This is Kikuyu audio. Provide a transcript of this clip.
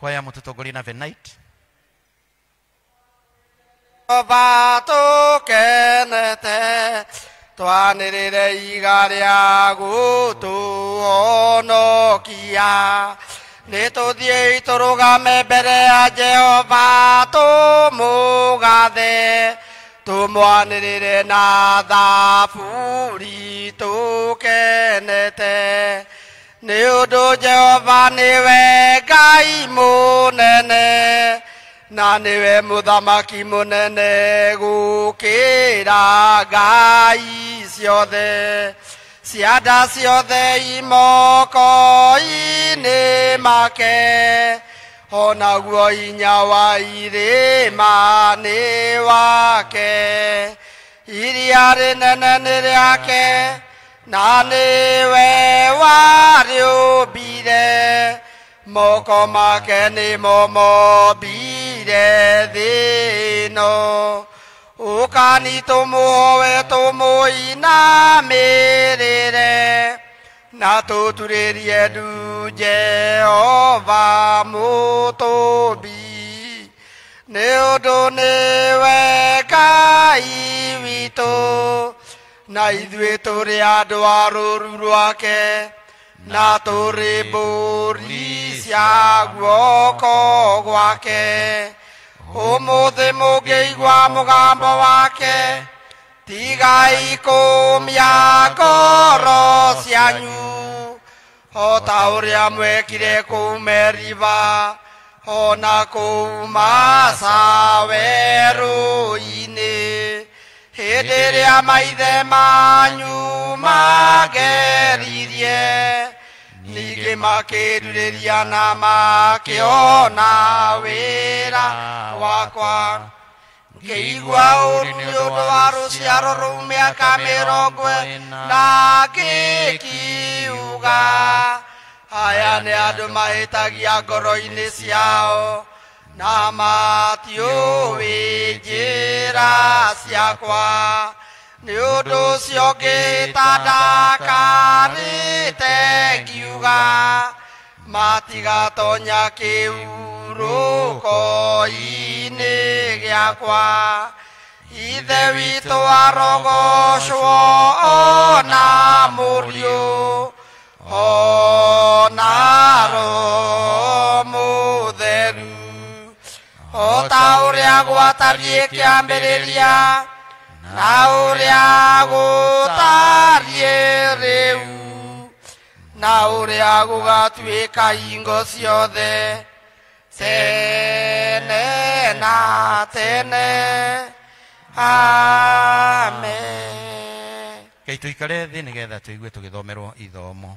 Kwaya mũtũtongorie na the night. Jehova tũkenete twanĩrĩre iga rĩa gũtũhonokia. Nĩ tũthiĩi tũrũgame mbere ya Jehova tũmũgathe, tũmwanĩrĩre na thaburi tũkenete. Nĩ ũndũ Jehova nĩwe Ngai mũnene, na nĩwe mũthamaki mũnene gũkĩra ngai ciothe. Cianda ciothe imoko-inĩ make, onaguo hinya wa irĩma nĩ wake. Iria rĩnene nĩ rĩake, na nĩwe warĩũmbire. Moko make nĩmo mombire thĩ ĩno. Ũkani tũmũhoe tũmũinamĩrĩre, na tũturĩrie ndu Jehova mũtũmbi. Nĩ ũndũ nĩwe Ngai witũ, na ithuĩ tũrĩ andũ a rũũru rwake, na tũrĩ mbũri cia guoko gwake. Ũmũthĩ mũngĩigua mũgambo wake, tigai kũmia ngoro cianyu, o ta ũrĩa mwekire kũu Meriba, ona kũu Masa werũ-inĩ, hĩndĩ ĩrĩa maithe manyu mageririe, ningĩ makĩndurĩria na makĩona wĩra wakwa. Ngĩigua ũũru nĩ ũndũ wa rũciaro rũu mĩaka 40, na ngĩkiuga, aya nĩ andũ mahĩtagia ngoro-inĩ ciao, na matiũĩ njĩra ciakwa. Nĩ ũndũ ũcio ngĩĩta ndakarĩte ngiuga, matigatonya kĩhurũko-inĩ gĩakwa. Ithe witũ arogocwo ona Mũriũ, ona Roho Mũtheru, o ta ũrĩa gwatariĩ kĩambĩrĩria, na ũrĩa gũtariĩ rĩu, na ũrĩa gũgatuĩka hingo ciothe, tene na tene. Amen. Ngai tũikare thĩ nĩgetha tũigue tũgĩthomerwo ithomo.